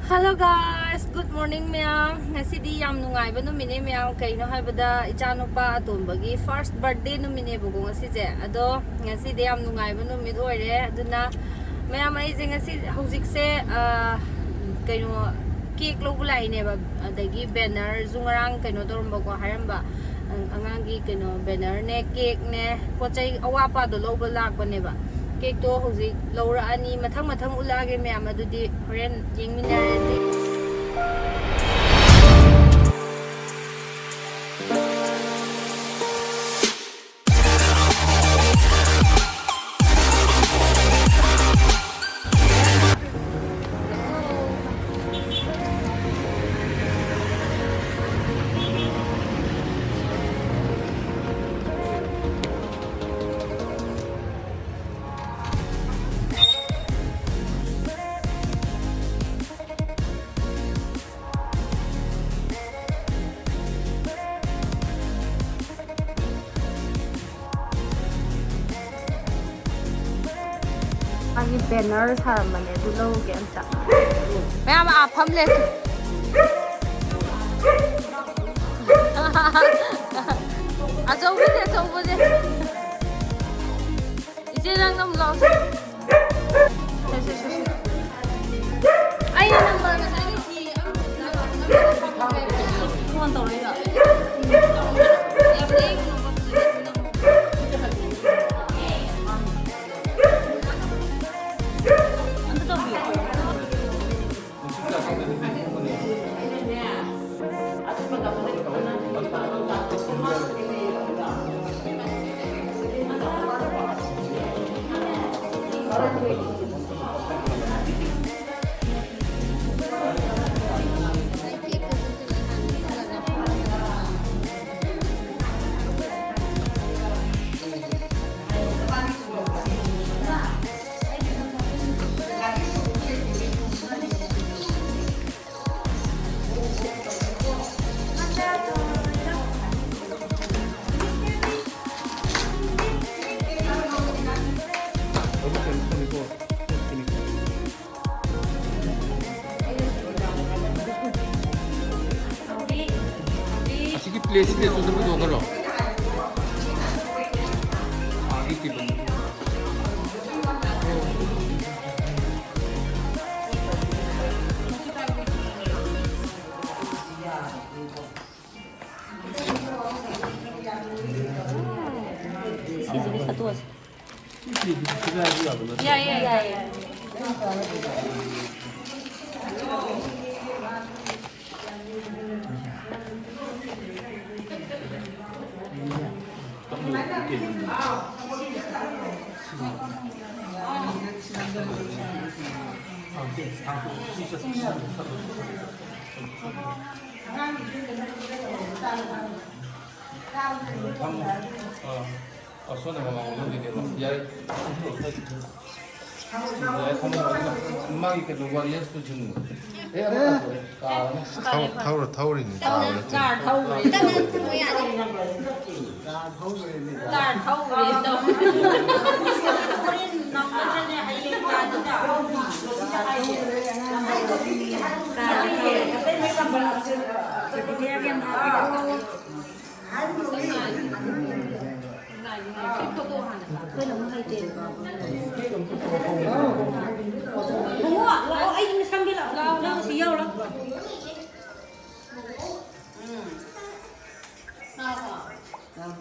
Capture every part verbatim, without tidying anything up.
Hello guys, good morning ꯃꯌꯥꯝ꯫ ꯉꯁꯤꯗꯤ ꯌꯥꯝ ꯅꯨꯡꯉꯥꯏꯕ ꯅꯨꯃꯤꯠꯅꯦ ꯃꯌꯥꯝ꯫ ꯀꯩꯅꯣ ꯍꯥꯏꯕꯗ, ꯏꯆꯥꯅꯨꯄꯥ ꯑꯇꯣꯝꯕꯒꯤ first birthday ꯅꯨꯃꯤꯠꯅꯦꯕꯀꯣ ꯉꯁꯤꯁꯦ꯫ ꯑꯗꯣ ꯉꯁꯤꯗꯤ ꯌꯥꯝ ꯅꯨꯡꯉꯥꯏꯕ ꯅꯨꯃꯤꯠ ꯑꯣꯏꯔꯦ꯫ ꯑꯗꯨꯅ ꯃꯌꯥꯝ, ꯑꯩꯁꯦ ꯉꯁꯤ, ꯍꯧꯖꯤꯛꯁꯦ, ꯑ, ꯀꯩꯅꯣ, cake ꯂꯧꯕ ꯂꯥꯛꯏꯅꯦꯕ꯫ ꯑꯗꯒꯤ bannerꯁꯨ ꯉꯔꯥꯡ ꯀꯩꯅꯣ ꯇꯧꯔꯝꯕꯀꯣ, ꯍꯥꯏꯔꯝꯕ, ꯑ-, ꯑꯉꯥꯡꯒꯤ ꯀꯩꯅꯣ, bannerꯅꯦ, cakeꯅꯦ, ꯄꯣꯠ ꯆꯩ ꯑꯋꯥꯠꯄꯗꯣ ꯂꯧꯕ ꯂꯥꯛꯄꯅꯦꯕ꯫ Cakeꯇꯣ ꯍꯧꯖꯤꯛ ꯂꯧꯔꯛꯑꯅꯤ꯫ ꯃꯊꯪ ꯃꯊꯪ ꯎꯠꯂꯛꯑꯒꯦ ꯃꯌꯥꯝ, ꯑꯗꯨꯗꯤ ꯍꯣꯔꯦꯟ ꯌꯦꯡꯃꯤꯟꯅꯔꯁꯤ꯫ ꯃꯥꯒꯤ banner ꯁꯥꯔꯝꯕꯅꯦ, ꯑꯗꯨ ꯂꯧꯔꯨꯒꯦ ꯑꯝꯇ꯫ ꯃꯌꯥꯝ ꯑꯥ ꯐꯝ ꯂꯩ꯫ ꯑꯆꯧꯕꯁꯦ, ꯑꯆꯧꯕꯁꯦ꯫ ꯏꯆꯦ, ꯅꯪ ꯑꯃꯨꯛ ꯂꯥꯎꯁꯦ꯫ ꯁꯦ, ꯁꯦ, ꯁꯦ, ꯁꯦ꯫ ꯑꯩꯅ number ꯉꯁꯥꯏꯒꯤ ꯊꯤ-, phone ꯇꯧꯔꯛꯏꯔꯣ? ꯑꯝꯇ ꯇꯧꯕꯤꯌꯨ꯫ ꯁꯤ ꯄ꯭ꯂꯦꯠꯇꯨꯗ ꯄꯨꯊꯣꯛꯈ꯭ꯔꯣ꯫ ꯑꯥꯒꯤ ꯇꯦꯕꯜ꯫ ꯁꯤꯁꯤꯒ ꯁꯠꯇꯣꯛꯑꯁꯤ꯫ ꯌꯥꯏ, ꯌꯥꯏ, ꯌꯥꯏ, ꯌꯥꯏ꯫ ꯑ, ꯑ, ꯁꯣꯝꯗ ꯃꯃꯥꯡ ꯑꯣꯟꯁꯤꯟꯈꯤꯒꯦꯕ꯫ ꯌꯥꯏ꯫ ꯌꯥꯏ, ꯊꯝꯃꯣ, ꯊꯝꯃꯣ꯫ ꯃꯥꯒꯤ ꯀꯩꯅꯣ, ꯋꯥꯔꯤꯌꯔꯁꯇꯨ ꯁꯤꯟ꯫ ꯑꯦ, ꯑꯃ ꯀꯥꯎꯔꯦ꯫ ꯊꯧ-, ꯊꯧꯔ-, ꯊꯧꯔꯤꯅꯤ, ꯀꯥꯎꯔꯦ꯫ ꯀꯥꯔ ꯊꯧꯔꯦ꯫ ꯀꯥꯔ ꯊꯧꯔꯦ ꯇꯧ꯫ ꯍꯣꯔꯦꯟ ꯅꯪꯒꯗ꯭ꯔꯅꯦ, ꯍꯌꯦꯡ ꯀꯥꯟꯗꯨꯗ꯫ ꯀꯥꯔ ꯊꯧꯔꯦ꯫ ꯍꯣꯃꯣ, ꯂꯥꯛꯑꯣ, ꯑꯩ ꯁꯝꯒꯦ ꯂꯥꯛꯑꯣ꯫ ꯂꯥꯛꯑꯣ, ꯂꯥꯛꯑꯣ, ꯁꯤ ꯌꯧꯔꯣ꯫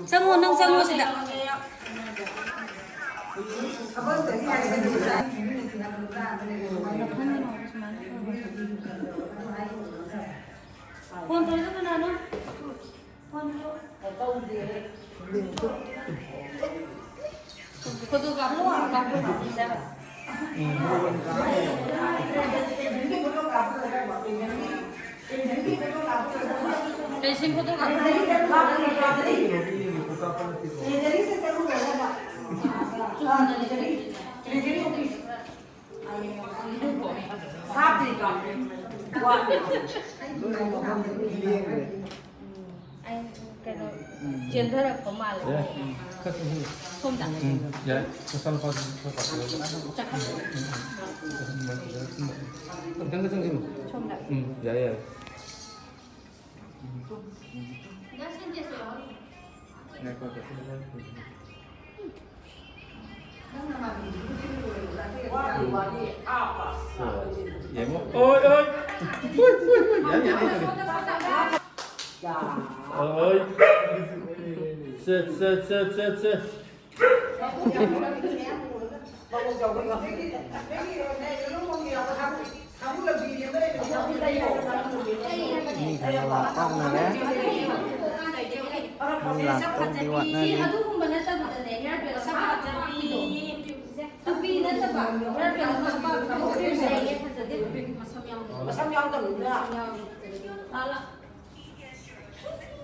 ꯆꯪꯉꯣ, ꯅꯪ ꯆꯪꯉꯣ ꯁꯤꯗ꯫ ꯐꯣꯟ ꯇꯧꯔꯤꯗꯣ ꯀꯅꯥꯅꯣ? ꯀꯩꯁꯦꯝ ꯐꯣꯇꯣ ꯀꯥꯞꯄ? ꯑꯩ ꯀꯩꯅꯣ, ꯎꯝ꯫ ꯆꯦꯟꯊꯔꯛꯄ ꯃꯥꯜꯂꯦ꯫ ꯌꯥꯏ꯫ ꯎꯝ꯫ ꯈꯔ ꯆꯪꯁꯤꯜꯂꯨ꯫ ꯁꯣꯝꯗ꯫ ꯎꯝ, ꯌꯥꯏ꯫ ꯅꯆꯥꯅꯨꯄꯥꯗꯨꯁꯨ ꯈꯔ ꯄꯥꯊꯣꯛꯑꯣ꯫ ꯆꯠꯈ꯭ꯔꯦ꯫ ꯎꯝ, ꯎꯝ꯫ ꯑꯝꯇꯪꯒ ꯆꯪꯁꯤꯜꯂꯨ꯫ ꯁꯣꯝꯗ꯫ ꯎꯝ, ꯌꯥꯏ, ꯌꯥꯏ꯫ ꯉꯥꯏꯈꯣ, ꯉꯥꯏꯈꯣ, ꯁꯤ ꯂꯣꯏꯔꯒ꯫ ꯁꯦ, ꯌꯦꯡꯉꯣ꯫ ꯑꯣꯏ, ꯑꯣꯏ꯫ ꯑꯣꯏ, ꯑꯣꯏ, ꯑꯣꯏ꯫ ꯌꯥꯅꯤ, ꯌꯥꯅꯤ, ꯌꯥꯅꯤ꯫ ꯑꯣꯏ꯫ ꯁꯦ, ꯁꯦ, ꯁꯦ, ꯁꯦ, ꯁꯦ꯫ ꯃꯤ ꯈꯔ ꯂꯥꯛꯄ ꯍꯧꯅꯔꯦ꯫ ꯃꯤ ꯂꯥꯛꯇꯧꯗꯤ ꯋꯥꯠꯅꯔꯤ꯫ ꯑꯗꯨꯒꯨꯝꯕ ꯅꯠꯇꯕꯗꯅꯦ, ꯍꯤꯌꯔ ꯕꯦꯜ ꯑꯃ ꯍꯥꯞꯄꯤꯗꯣ꯫ ꯇꯨꯄꯤ ꯅꯠꯇꯕ, ꯍꯤꯌꯔ ꯕꯦꯜ ꯑꯃ ꯍꯥꯞꯄ ꯐꯖꯗꯦ꯫ ꯃꯁꯝ ꯌꯥꯎꯗꯕꯅꯤꯅ꯫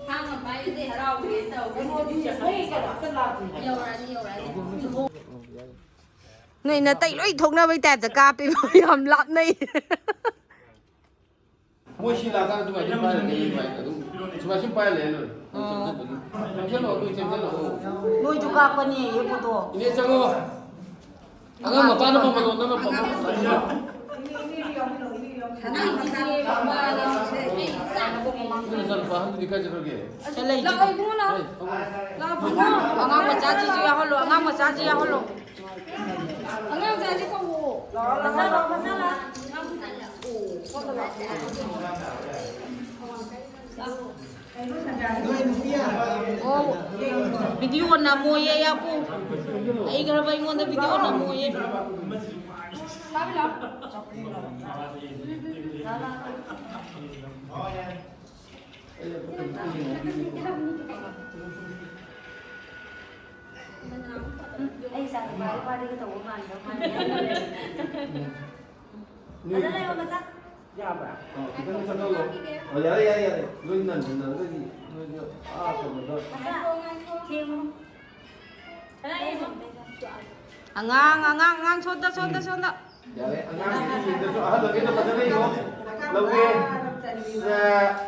ꯊꯥꯡꯅ ꯄꯥꯏꯕꯗꯤ ꯍꯔꯥꯎꯕꯒꯤ ꯇꯧꯕ꯫ ꯌꯧꯔꯛꯑꯅꯤ, ꯌꯧꯔꯛꯑꯅꯤ꯫ ꯅꯣꯏ ꯅꯇꯩ ꯂꯣꯏ ꯊꯣꯛꯅꯕꯩ ꯇꯥꯏꯞꯇ ꯀꯥꯞꯄꯦꯕ, ꯌꯥꯝ ꯂꯥꯞꯅꯩ꯫ ꯃꯣꯏ ꯁꯤ ꯂꯥꯛꯀꯥꯟꯗ ꯑꯗꯨꯃꯥꯏꯅ ꯑꯗꯨꯝ ꯄꯥꯏꯔ ꯂꯩ, ꯑꯗꯨꯃꯥꯏꯅ ꯑꯗꯨꯝ ꯁꯨꯃꯥꯏꯅ ꯁꯨꯝ ꯄꯥꯏꯔ ꯂꯩ ꯂꯣꯏꯔꯦ꯫ ꯑꯗꯨꯝ ꯆꯪꯁꯤꯜꯂꯣ, ꯑꯗꯨꯝ ꯆꯪꯁꯤꯜꯂꯣ꯫ ꯅꯣꯏꯁꯨ ꯀꯥꯞꯄꯅꯦ, ꯌꯦꯡꯉꯨꯗꯣ꯫ ꯏꯅꯦ ꯆꯪꯉꯣ꯫ ꯑꯉꯥꯡ ꯃꯄꯥꯅ ꯃꯃꯜ ꯂꯣꯟꯗꯅ ꯄꯝꯕ꯫ ꯅꯣꯏ ꯅꯆꯥꯅꯨꯄꯥ ꯑꯍꯟꯗꯨꯗꯤ ꯀꯥꯏ ꯆꯠꯈ꯭ꯔꯒꯦ? ꯁꯤꯗ ꯂꯩ꯫ ꯂꯥꯛꯑꯣ ꯏꯕꯨꯡꯉꯣ, ꯂꯥꯛꯑꯣ꯫ ꯍꯣꯏ, ꯍꯣꯏ꯫ ꯂꯥꯛꯑꯣ ꯏꯕꯨꯡꯉꯣ꯫ ꯑꯉꯥꯡ ꯃꯆꯥꯁꯤꯁꯨ ꯌꯥꯎꯍꯜꯂꯣ, ꯑꯉꯥꯡ ꯃꯆꯥꯁꯤ ꯌꯥꯎꯍꯜꯂꯣ꯫ ꯑꯉꯥꯡ ꯃꯆꯥꯁꯤ ꯀꯧꯑꯣ꯫ ꯂꯥꯛꯑꯣ, ꯂꯥꯛꯑꯣ, ꯂꯥꯛꯑꯣ, ꯂꯥꯛꯑꯣ꯫ ꯑꯣ, ꯚꯤꯗꯤꯑꯣ ꯅꯝꯃꯣꯌꯦ ꯌꯥꯄꯨ꯫ ꯑꯩ ꯈꯔ ꯑꯩꯉꯣꯟꯗ ꯚꯤꯗꯤꯑꯣ ꯅꯝꯃꯣꯌꯦ꯫ ꯑꯩ ꯏꯆꯥ ꯅꯨꯄꯥꯒꯤ ꯋꯥꯔꯤꯒ ꯇꯧꯕ ꯃꯥꯟꯕ ꯃꯥꯜꯂꯦ꯫ ꯅꯣꯏ ꯐꯖꯅ ꯂꯩꯌꯣ, ꯃꯆꯥ꯫ ꯌꯥꯕ꯭ꯔꯥ? ꯑꯣ, ꯈꯤꯇꯪ ꯆꯠꯍꯜꯂꯣ꯫ ꯑꯣ, ꯌꯥꯔꯦ, ꯌꯥꯔꯦ, ꯌꯥꯔꯦ꯫ ꯂꯣꯏ ꯅꯟꯗꯅꯕꯗꯒꯤ ꯅꯣꯏꯗꯣ ꯑꯥ ꯀꯩꯅꯣꯗ꯫ ꯃꯆꯥ, ꯊꯦꯝꯃꯨ꯫ ꯑꯉꯥꯡ, ꯑꯉꯥꯡ, ꯑꯉꯥꯡ, ꯁꯣꯝꯗ, ꯁꯣꯝꯗ, ꯁꯣꯝꯗ꯫ ꯌꯥꯔꯦ, ꯑꯉꯥꯡꯒꯤꯗꯤ ꯌꯦꯡꯗ꯭ꯔꯁꯨ ꯑꯍꯜ ꯑꯃꯒꯤꯗ ꯐꯖꯅ ꯌꯦꯡꯉꯣ꯫ ꯂꯧꯒꯦ꯫ ꯁꯦ꯫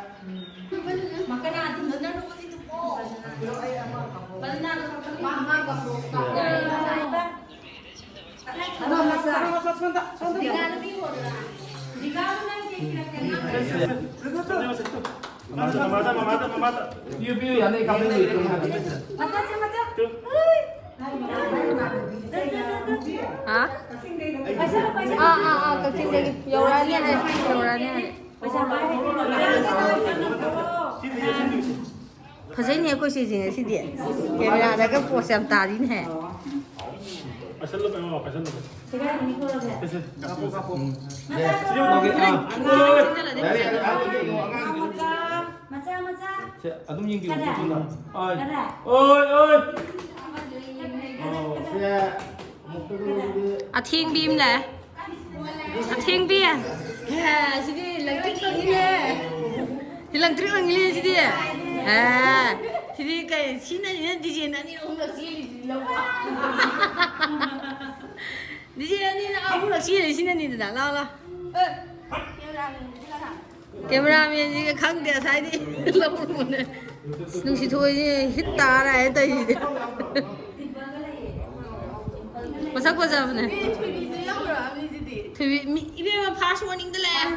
ꯃꯃꯥꯗ, ꯃꯃꯥꯗ, ꯃꯃꯥꯗ, ꯃꯃꯥꯗ꯫ ꯄꯤꯌꯨ, ꯄꯤꯌꯨ, ꯌꯥꯅꯤ, ꯀꯥꯞꯄꯤꯌꯨ꯫ ꯃꯆꯥꯁꯦ, ꯃꯆꯥ꯫ ꯍꯥ? ꯄꯥꯏꯁꯜꯂꯨ, ꯄꯥꯏꯁꯜꯂꯨ꯫ ꯑꯥ, ꯑꯥ, ꯑꯥ, ꯀꯛꯆꯤꯡꯗꯒꯤ꯫ ꯌꯧꯔꯛꯑꯅꯤ ꯍꯥꯏ, ꯌꯧꯔꯛꯑꯅꯤ ꯍꯥꯏ꯫ ꯄꯩꯁꯥ ꯄꯥꯏ ꯍꯥꯏꯕꯤꯔꯣ꯫ ꯐꯖꯩꯅꯦ ꯑꯩꯈꯣꯏ ꯁꯤꯁꯦ ꯉꯁꯤꯗꯤ꯫ ꯀꯦꯃꯦꯔꯥꯗꯒ ꯄꯣꯁ ꯌꯥꯝ ꯇꯥꯔꯤꯅꯦꯍꯦ꯫ ꯄꯥꯏꯁꯜꯂꯨ, ꯄꯥꯏꯁꯜꯂꯨ, ꯄꯥꯏꯁꯜꯂꯨ꯫ ꯁꯦꯒꯥꯏꯔꯅꯤꯀꯣ, ꯔꯣꯖꯦ꯫ ꯁꯦ, ꯁꯦ, ꯀꯥꯞꯄꯨ, ꯀꯥꯞꯄꯨ꯫ ꯁꯦ, ꯁꯤ ꯌꯦꯡꯉꯨ, ꯇꯧꯒꯦ꯫ ꯑꯥ꯫ ꯍꯣꯏ, ꯍꯣꯏ, ꯍꯣꯏ꯫ ꯌꯥꯔꯦ, ꯌꯥꯔꯦ, ꯑꯥ, ꯌꯦꯡꯉꯣ, ꯑꯉꯥꯡꯒꯤꯗꯣ꯫ ꯃꯆꯥ, ꯃꯆꯥ, ꯃꯆꯥ꯫ ꯁꯦ, ꯑꯗꯨꯝ ꯌꯦꯡꯕꯤꯌꯨ, ꯀꯗꯥꯏ? ꯃꯈꯨꯠꯇꯨꯅ꯫ ꯑꯣꯏ, ꯀꯗꯥꯏ? ꯑꯣꯏ, ꯑꯣꯏ꯫ ꯀꯗꯥꯏ? ꯑꯣ, ꯁꯦ, ꯑꯃꯨꯛꯇꯪ ꯂꯧꯔꯒꯦ꯫ ꯑꯊꯦꯡꯕꯤ ꯑꯃ ꯂꯥꯛꯑꯦ꯫ ꯑꯊꯦꯡꯕꯤ꯫ ꯍꯦ, ꯁꯤꯗꯤ ꯂꯪꯇ꯭ꯔꯤꯛ ꯂꯪꯉꯤꯅꯦ꯫ ꯁꯤ ꯂꯪꯇ꯭ꯔꯤꯛ ꯂꯪꯉꯤꯅꯦ ꯁꯤꯗꯤ꯫ ꯍꯦ, ꯁꯤꯗꯤ ꯀꯩ, ꯁꯤꯅꯅꯤꯅ ꯗꯤꯖꯦꯟ ꯑꯅꯤ ꯑꯍꯨꯝꯂꯛ ꯆꯦꯜꯂꯤꯁꯤꯗꯤ ꯂꯧꯕ꯫ ꯗꯤꯖꯦꯟ ꯑꯅꯤꯅ ꯑꯍꯨꯝꯂꯛ ꯆꯦꯜꯂꯤꯁꯤꯅꯅꯤꯗꯅ꯫ ꯂꯥꯎ, ꯂꯥꯎ꯫ ꯀꯦꯃꯦꯔꯥꯃꯦꯟꯁꯤꯒ ꯈꯪꯗꯦ ꯉꯁꯥꯏꯗꯤ ꯂꯧꯔꯨꯕꯅꯦ꯫ ꯅꯨꯡꯁꯤꯊꯣꯏꯁꯦ ꯍꯤꯠ ꯇꯥꯔꯦ ꯇꯧꯔꯤꯁꯤꯗꯤ꯫ ꯃꯁꯛ ꯐꯖꯕꯅꯦ꯫ ꯊꯣꯏꯕꯤ, ꯃꯤ, ꯏꯕꯦꯝꯃ, ꯐꯥꯔꯁ ꯃꯣꯔꯅꯤꯡꯗ ꯂꯥꯛꯑꯦ꯫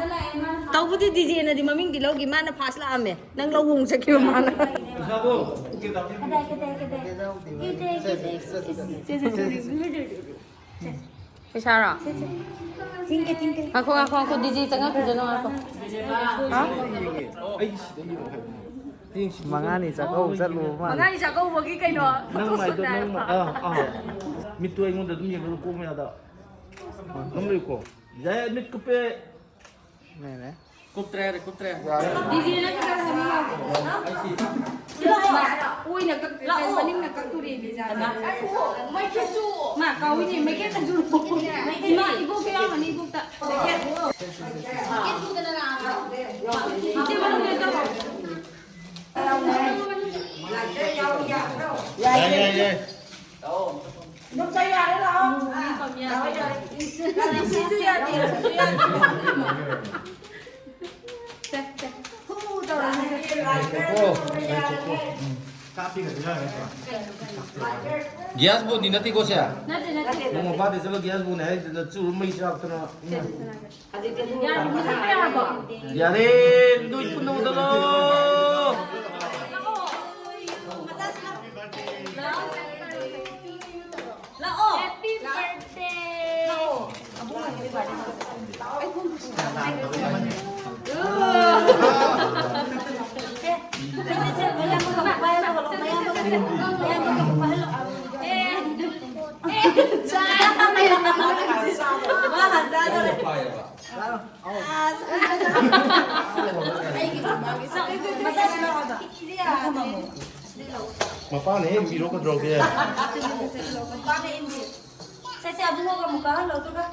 ꯇꯧꯕꯨꯗꯤ ꯗꯤꯖꯦꯅꯗꯤ ꯃꯃꯤꯡꯗꯤ ꯂꯧꯈꯤ, ꯃꯥꯅ ꯐꯥꯔꯁ ꯂꯥꯛꯑꯝꯃꯦ꯫ ꯅꯪ ꯂꯧꯕ ꯑꯃꯨꯛ ꯆꯠꯈꯤꯕ ꯃꯥꯅ꯫ ꯄꯩꯁꯥꯗꯣ ꯄꯨꯒꯦ ꯇꯧꯕꯅꯦ꯫ ꯀꯗꯥꯏ, ꯀꯗꯥꯏ, ꯀꯗꯥꯏ? ꯀꯗꯥꯏ, ꯀꯗꯥꯏ? ꯄꯩꯁꯥꯔꯣ? ꯆꯤꯡꯒꯦ, ꯆꯤꯡꯒꯦ꯫ ꯉꯥꯏꯈꯣ, ꯉꯥꯏꯈꯣ, ꯉꯥꯏꯈꯣ, ꯗꯤꯖꯦ ꯆꯪꯉꯛꯈꯤꯁꯅꯨ, ꯉꯥꯏꯈꯣ꯫ ꯍꯥ? ꯑꯩ ꯁꯤꯗ ꯌꯦꯡꯉꯣ ꯍꯥꯏꯕꯅꯦ꯫ ꯃꯉꯥꯅꯤ ꯆꯥꯛꯀꯧꯕ ꯆꯠꯂꯨꯕ ꯃꯥꯜꯂꯦ꯫ ꯃꯉꯥꯅꯤ ꯆꯥꯛꯀꯧꯕꯒꯤ ꯀꯩꯅꯣ? ꯅꯪ ꯃꯥꯏꯗꯣ, ꯅꯪ ꯃꯥꯏ-, ꯑꯥ, ꯑꯥ꯫ ꯃꯤꯠꯇꯣ ꯑꯩꯉꯣꯟꯗ ꯑꯗꯨꯝ ꯌꯦꯡꯉꯒ ꯀꯣꯛ ꯃꯌꯥꯗ꯫ ꯑꯗꯨꯝ ꯂꯩꯌꯨꯀꯣ꯫ ꯌꯥꯏ, ꯃꯤꯠ ꯀꯨꯞꯄꯦ꯫ ꯂꯩꯔꯦ꯫ ꯀꯨꯞꯇ꯭ꯔꯦ ꯍꯥꯏꯔꯦ, ꯀꯨꯞꯇ꯭ꯔꯦ꯫ ꯌꯥꯔꯦ꯫ ꯗꯤꯖꯦꯅ ꯈꯔ ꯍꯥꯏꯕꯤꯌꯣ꯫ ꯑꯩꯁꯤ ꯁꯤꯗ ꯂꯥꯛꯑꯣ꯫ ꯑꯣꯏꯅ ꯀꯛ-, ꯂꯥꯛꯑꯣ꯫ ꯃꯅꯤꯡꯅ ꯀꯛꯇꯣꯔꯤ ꯗꯤꯖꯦꯅ꯫ ꯃꯥ ꯀꯥꯎꯏꯅꯦ, ꯃꯩꯈꯦꯠ ꯈꯟꯖꯨꯔꯣ꯫ ꯏꯃꯥ, ꯏꯕꯣꯛꯇ ꯌꯥꯎꯔꯝꯃꯅꯤ, ꯏꯕꯣꯛꯇ꯫ ꯏꯆꯦ ꯃꯅꯨꯡꯗ ꯇꯧꯔꯣ꯫ ꯌꯥꯏ, ꯌꯥꯏ, ꯌꯥꯏ꯫ ꯏꯗꯣꯝꯆꯥ, ꯌꯥꯔꯦ, ꯂꯥꯛꯑꯣ꯫ ꯂꯥꯛꯑꯣ, ꯌꯥꯔꯦ꯫ ꯁꯤꯁꯨ ꯌꯥꯗꯦ, ꯁꯤꯁꯨ ꯌꯥꯗꯦ꯫ ꯁꯦ, ꯁꯦ꯫ ꯐꯨ ꯇꯧꯔꯁꯤ꯫ ꯉꯥꯏꯈꯣꯀꯣ, ꯉꯥꯏꯈꯣꯀꯣ꯫ ꯎꯝ꯫ ꯒ꯭ꯌꯥꯁ ꯕꯣꯟꯗꯤ ꯅꯠꯇꯦꯀꯣ ꯁꯦ? ꯅꯠꯇꯦ, ꯅꯠꯇꯦ꯫ ꯅꯣꯡꯃ ꯕꯥꯔꯗꯦ ꯆꯠꯂ ꯒ꯭ꯌꯥꯁ ꯕꯣꯟꯅꯦ ꯍꯥꯏꯗꯨꯗ ꯆꯨꯔꯨꯞ ꯃꯩ ꯆꯥꯛꯇꯅ꯫ ꯌꯥꯔꯦ, ꯃꯨꯊꯠꯄ ꯌꯥꯔꯕꯣ? ꯌꯥꯔꯦ, ꯅꯣꯏ ꯄꯨꯟꯅ ꯃꯨꯊꯠꯂꯣ꯫ ꯂꯥꯛꯑꯣ꯫ Happy birthday꯫ ꯂꯥꯛꯑꯣ꯫ ꯑꯕꯨꯡ ꯑꯣꯏꯕꯗꯤ ꯐꯔꯦ꯫ ꯑꯩ ꯈꯣꯡ ꯁꯦ, ꯁꯦ, ꯁꯦ, ꯃꯌꯥꯝ ꯑꯃ ꯄꯥꯏꯍꯜꯂꯣ, ꯃꯌꯥꯝ ꯑꯃ, ꯃꯌꯥꯝ ꯑꯃ ꯄꯥꯏꯍꯜꯂꯣ꯫ ꯑꯦ, ꯑꯦ, ꯆꯥ꯫ ꯃꯥ ꯍꯥꯟꯅ ꯆꯥꯗꯣꯔꯦ꯫ ꯃꯄꯥꯅ ꯍꯦꯛ ꯏꯟꯕꯤꯔꯣ ꯀꯩꯗꯧꯔꯒꯦ? ꯁꯦ, ꯁꯦ, ꯑꯕꯨꯡꯉꯣꯒ ꯑꯃꯨꯛ ꯀꯥꯍꯜꯂꯣ, ꯑꯗꯨꯒ꯫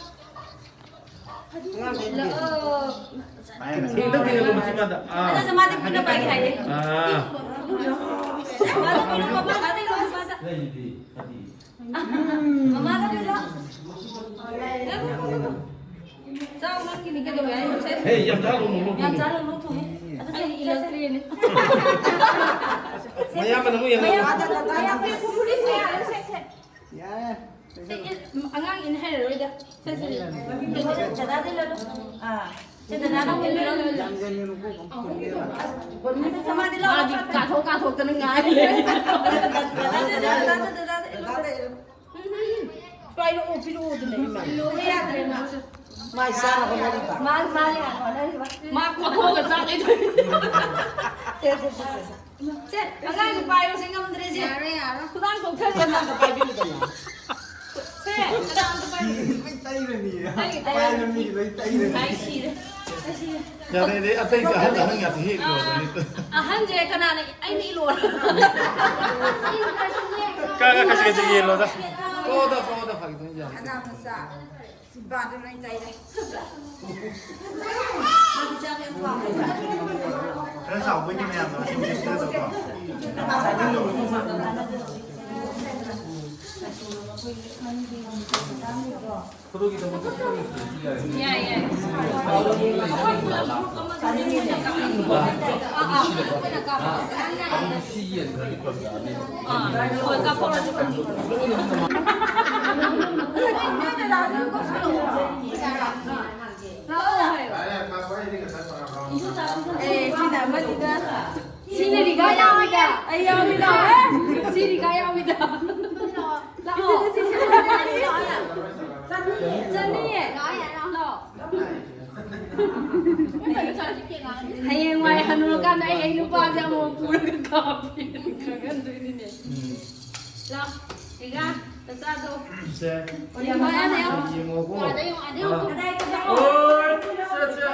ꯊꯦꯡꯗ ꯊꯦꯡꯗ ꯃꯆꯤꯟ ꯃꯥꯟꯗ꯫ ꯑꯥ꯫ ꯑꯗꯨꯁꯨ ꯃꯥꯗꯤ ꯄꯨꯟꯅ ꯄꯥꯏꯒꯦ ꯍꯥꯏꯌꯦ꯫ ꯑꯥ꯫ ꯃꯥꯗꯤ ꯄꯨꯟꯅ ꯄꯥꯏ-, ꯃꯥꯗꯤ ꯄꯨꯟꯅ ꯄꯥꯏ-, ꯂꯩꯗꯤ, ꯐꯗꯤ꯫ ꯃꯃꯥꯗ ꯄꯤꯖꯧ꯫ ꯆꯥꯎ, ꯅꯪꯒꯤꯅꯤ ꯀꯩꯗꯧꯋꯦ ꯍꯥꯏꯅꯣ? ꯁꯦ꯫ ꯍꯦ, ꯌꯥꯝ ꯆꯥꯔꯨꯅꯨ, ꯂꯣꯛ ꯌꯥꯝ ꯊꯨꯡꯉꯦ꯫ ꯆꯥꯔꯨꯅꯨ, ꯂꯣꯛ ꯊꯨꯡꯉꯦ꯫ ꯑꯗꯨ ꯑꯩ ꯁꯦ, ꯁꯦ, ꯁꯦ꯫ ꯏꯜꯂꯛꯇ꯭ꯔꯦꯅꯦ꯫ ꯃꯌꯥꯝꯕꯅ ꯑꯃꯨꯛ ꯌꯦꯡꯉꯣ꯫ ꯃꯌꯥꯝ, ꯃꯌꯥꯝ, ꯃꯌꯥꯝ, ꯁꯦ, ꯁꯦ, ꯁꯦ꯫ ꯌꯥꯔꯦ꯫ ꯁꯦ, ꯏ-, ꯑꯉꯥꯡ ꯏꯟ ꯍꯩꯔꯔꯣꯏꯗ꯫ ꯁꯦ, ꯁꯦ, ꯁꯦ꯫ ꯗꯗꯥꯗ ꯏꯜꯂꯣ꯫ ꯑꯥ꯫ ꯁꯦ, ꯗꯗꯥꯅ ꯑꯃꯨꯛ ꯏꯜꯂꯣ꯫ ꯌꯥꯝ ꯌꯥꯝ ꯌꯥꯝ ꯌꯥꯝ꯫ ꯑꯁ, ꯃꯥꯗꯤ ꯂꯥꯎ-, ꯃꯥꯗꯤ ꯀꯥꯊꯣꯛ ꯀꯥꯊꯣꯛꯇꯅ ꯉꯥꯏ ꯂꯩ꯫ ꯗꯗꯥ, ꯁꯦ, ꯁꯦ, ꯗꯗꯥꯗ, ꯗꯗꯥꯗ ꯏꯜꯂꯣ, ꯁꯦ꯫ ꯄꯥꯏꯔꯛꯑꯣ, ꯄꯤꯔꯛꯑꯣ ꯑꯗꯨꯅꯦ ꯏꯃꯥ꯫ ꯂꯣꯏꯕ ꯌꯥꯗ꯭ꯔꯦ ꯃꯥꯁꯨ꯫ ꯃꯥꯏ ꯆꯥꯅ ꯍꯣꯠꯅꯔꯤꯕ꯫ ꯃꯥ, ꯃꯥꯅ ꯌꯥꯝ ꯍꯣꯠꯅꯔꯤꯕ꯫ ꯃꯥ ꯀꯣꯊꯣꯛꯑꯒ ꯆꯥꯗꯣꯏꯅꯦ꯫ ꯁꯦ, ꯁꯦ, ꯁꯦ, ꯁꯦ꯫ ꯁꯦ, ꯑꯉꯥꯡꯁꯨ ꯄꯥꯏꯔꯣꯁꯦ ꯉꯝꯗ꯭ꯔꯦ ꯁꯦ꯫ ꯌꯥꯔꯦ, ꯌꯥꯔꯦ꯫ ꯈꯨꯗꯥꯡ ꯊꯣꯛꯊꯔꯦ꯫ ꯑꯉꯥꯡꯗ ꯄꯥꯏꯕꯤꯔꯨꯗꯅ꯫ ꯁꯦ, ꯈꯨꯗꯥꯡ ꯑꯝꯇ ꯄꯥꯏꯔꯨꯁꯦ꯫ ꯂꯣꯏ ꯇꯩꯔꯅꯤ꯫ ꯇꯩ, ꯇꯩ꯫ ꯄꯥꯏꯕ ꯃꯤꯒꯤ ꯂꯣꯏ ꯇꯩꯔꯅꯤ꯫ ꯑꯩ ꯁꯤꯔꯦ꯫ ꯑꯩ ꯁꯤꯔꯦ꯫ ꯌꯥꯔꯦ, ꯑꯗꯩ ꯑꯇꯩꯗꯤ ꯑꯍꯟ, ꯑꯍꯟ ꯉꯥꯛꯇ ꯍꯦꯛ ꯂꯣꯏꯔꯅꯤ꯫ ꯑꯍꯟꯁꯦ ꯀꯅꯥꯅ ꯑꯩꯅ ꯏꯜꯂꯣꯔ? ꯀꯥ, ꯀꯥ, ꯀꯥ, ꯀꯥ, ꯌꯦꯜꯂꯣꯗ꯫ ꯊꯣꯛꯑꯣꯗ, ꯊꯣꯛꯑꯣꯗ, ꯐꯥꯒꯤ ꯇꯧꯅꯤ, ꯌꯥꯔꯦ꯫ ꯑꯉꯥꯡ ꯃꯆꯥ ꯆꯤꯝꯕꯥꯟꯗ ꯂꯣꯏ ꯇꯩꯔꯦ꯫ ꯃꯥꯗꯤ ꯆꯥꯕ ꯌꯥꯝ ꯄꯥꯝꯃꯦꯕ꯫ ꯈꯔ ꯆꯥꯎꯕꯒꯤ ꯃꯌꯥꯝꯗꯣ ꯁꯤꯡꯁꯦ ꯈꯔ ꯇꯧꯀꯣ꯫ ꯐꯣꯇꯣꯒꯤꯗꯃꯛꯇ ꯐꯣꯇꯣꯒꯤꯁꯨ ꯌꯥꯏ꯫ ꯌꯥꯏ, ꯌꯥꯏ꯫ ꯑꯩꯈꯣꯏ ꯄꯨꯂꯞ group ꯑꯃ ꯁꯦꯝꯃꯒ ꯀꯥꯞꯄ꯫ ꯑꯥ, ꯑꯥ, ꯑꯩꯈꯣꯏꯅ ꯀꯥꯞꯄ꯫ ꯑꯗꯨꯗꯤ ꯁꯤ ꯌꯦꯟ ꯈꯔꯗꯤ ꯐꯔꯛ ꯇꯥꯅꯤ꯫ ꯑꯥ, ꯍꯣꯏ, ꯀꯥꯞꯊꯣꯛꯑꯁꯤ, ꯀꯥꯞꯊꯣꯛꯑꯁꯤ꯫ ꯂꯥꯛꯑꯣ, ꯂꯥꯛꯑꯣ꯫ ꯑꯦ, ꯁꯤꯅ ꯑꯃꯅꯤꯗ꯫ ꯁꯤꯅ ꯔꯤꯒꯥ ꯌꯥꯎꯋꯤꯗ꯫ ꯑꯩ ꯌꯥꯎꯋꯤꯗ꯫ ꯁꯤ ꯔꯤꯒꯥ ꯌꯥꯎꯋꯤꯗ꯫ ꯂꯥꯛꯑꯣ꯫ ꯆꯠꯅꯤꯌꯦ꯫ ꯂꯥꯛꯑꯣ꯫ ꯍꯌꯦꯡꯋꯥꯏ ꯍꯅꯨꯔꯀꯥꯟꯗ ꯑꯩ, ꯑꯩ ꯅꯨꯄꯥꯁꯦ ꯑꯃꯨꯛ ꯄꯨꯔꯒ ꯀꯥꯞꯀꯦ꯫ ꯈꯪꯍꯟꯗꯣꯏꯅꯤꯅꯦ꯫ ꯎꯝ꯫ ꯂꯥꯛꯑꯣ꯫ ꯔꯤꯒꯥ, ꯅꯆꯥꯗꯣ꯫ ꯁꯦ꯫ ꯌꯦꯡꯉꯣ, ꯑꯥꯗ ꯌꯦꯡꯉꯣ, ꯑꯥꯗ ꯌꯦꯡꯉꯣ꯫ ꯑꯥ꯫ ꯀꯗꯥꯏꯗ? ꯑꯣꯏ, ꯁꯦ, ꯁꯦ꯫